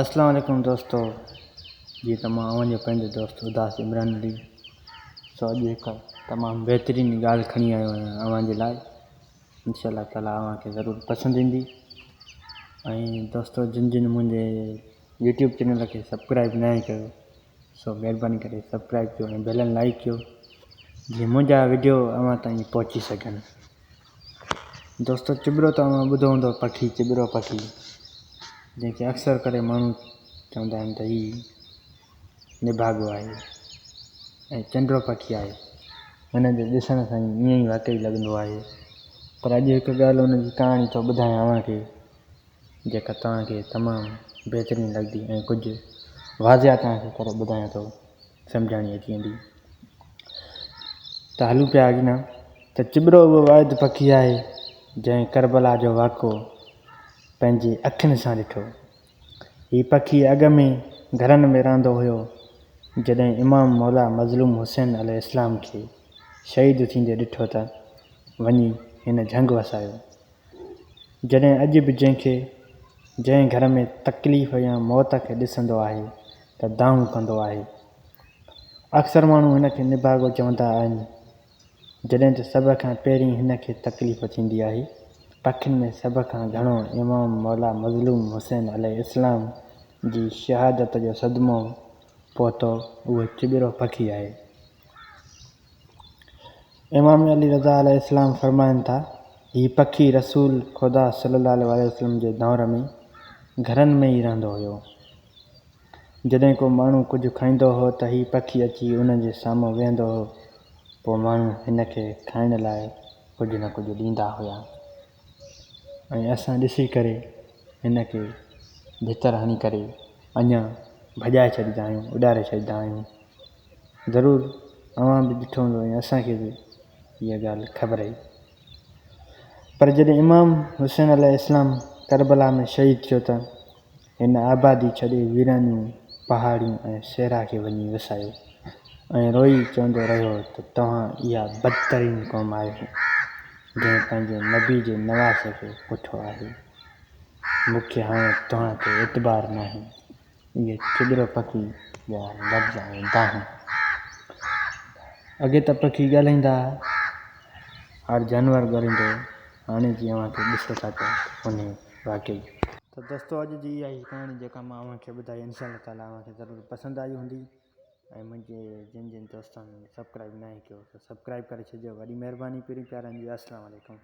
اسلام عليڪم دوستو جي ته مان اوهان جو پنهنجو دوست اداس عمران علي سو اڄ هڪ تمام بهترين ڳالهه کڻي آيو آهيان اوهان جي لاء انشاء الله تعالي اوهان کي ضرور پسند ايندي ۽ دوستو جن جن منهنجي يوٽيوب چينل کي سبسڪرائب نه آهي ڪيو سو مهرباني ڪري سبسڪرائب ڪيو ۽ بيل لائڪ ڪيو جيئن منهنجا وڊيو اوهان تائين پهچي سگهن دوستو چٻرو ته اوهان ٻڌو هوندو پکي چٻرو پکي جنهن کي اڪثر ڪري ماڻهو چوندا آهن ته هي نڀاڳو آهي ۽ چنڊو پکي آهي هن جي ڏسڻ سان ئي ائين ئي واقعي لڳندو آهي پر اڄ هڪ ڳالهه ان جي ڪهاڻي ٿو ٻڌايان اوهان کي جيڪا توهان کي تمام بهترين لڳندي ۽ ڪجهه واضح توهان کي ڪري ٻڌايان ٿو سمجهاڻي اچي ويندي ته هلون پيا اڳنا ته چٻرو اهو واحد پکي آهي جنهن ڪربلا جو واقعو پنهنجي اکين سان ڏٺو. هي پکي اڳ ۾ گهرن ۾ رهندو هيو جڏهن امام مولا مظلوم حسين عليه السلام کي شهيد ٿيندي ڏٺو ته وڃي هن جهنگ وسايو. جڏهن اڄ به جنهن کي جنهن گهر ۾ تڪليف يا موت کي ڏسندو آهي ته دانهون ڪندو آهي. اڪثر ماڻهو هن کي نڀاڳو چوندا آهن. جڏهن ته سڀ کان پهرين هن کي تڪليف ٿيندي آهي. پکين ۾ سڀ کان گهڻو امام مولا مظلوم حسين عليه السلام جي شهادت جو صدمو پهتو اهو چٻرو پکي آهي. امام علي رضا عليه السلام فرمائن ٿا، هي پکي رسول خدا صلي الله عليه وسلم جي دور ۾ گهرن ۾ ئي رهندو هيو. جڏهن ڪو ماڻهو ڪجهه کائيندو هو ته هي پکي اچي ان جي سامهون ويهندو هو، پوء ماڻهو هن کي کائڻ لاء ڪجهه نه ڪجهه ڏيندا هيا ۽ اسان ڏسي ڪري هن کي ڀتر هڻي ڪري اڃا ڀڄائي ڇڏيندا آهيون اڏاري ڇڏيندا آهيون ضرور اوهان به ڏٺو هوندو ۽ اسان کي به اها ڳالهه خبر آهي پر جڏهن امام حسين عليه السلام ڪربلا ۾ شهيد ٿيو ته هن آبادي ڇڏي ويرانيون، پهاڙيون ۽ صحرا کي وڃي وسايو ۽ روئي چوندو رهيو ته توهان اها بدترين قوم آهيو، جنهن پنهنجي نبي جي نواسي کي ڪٺو آهي. مون کي هاڻي توهان تي اعتبار ناهي. اهي چٻرو پکي جا لفظ ۽ دانهون. اڳي ته پکي ڳالهائيندا ها، هر جانور ڳالهائيندو هو، هاڻي جي اوهان کي ڏسو ٿا ته انهي واقعي. ته دوستو اڄ جي اها هي ڪهاڻي جيڪا مان اوهان کي ٻڌائي انشاء الله تعالي اوهان کي ضرور پسند آئي هوندي ۽ منهنجي جن جن دوستن سبسڪرائب ناهي ڪيو ته سبسڪرائب ڪري ڇڏجو وڏي مهرباني پرين پيارن جي السلام عليڪم.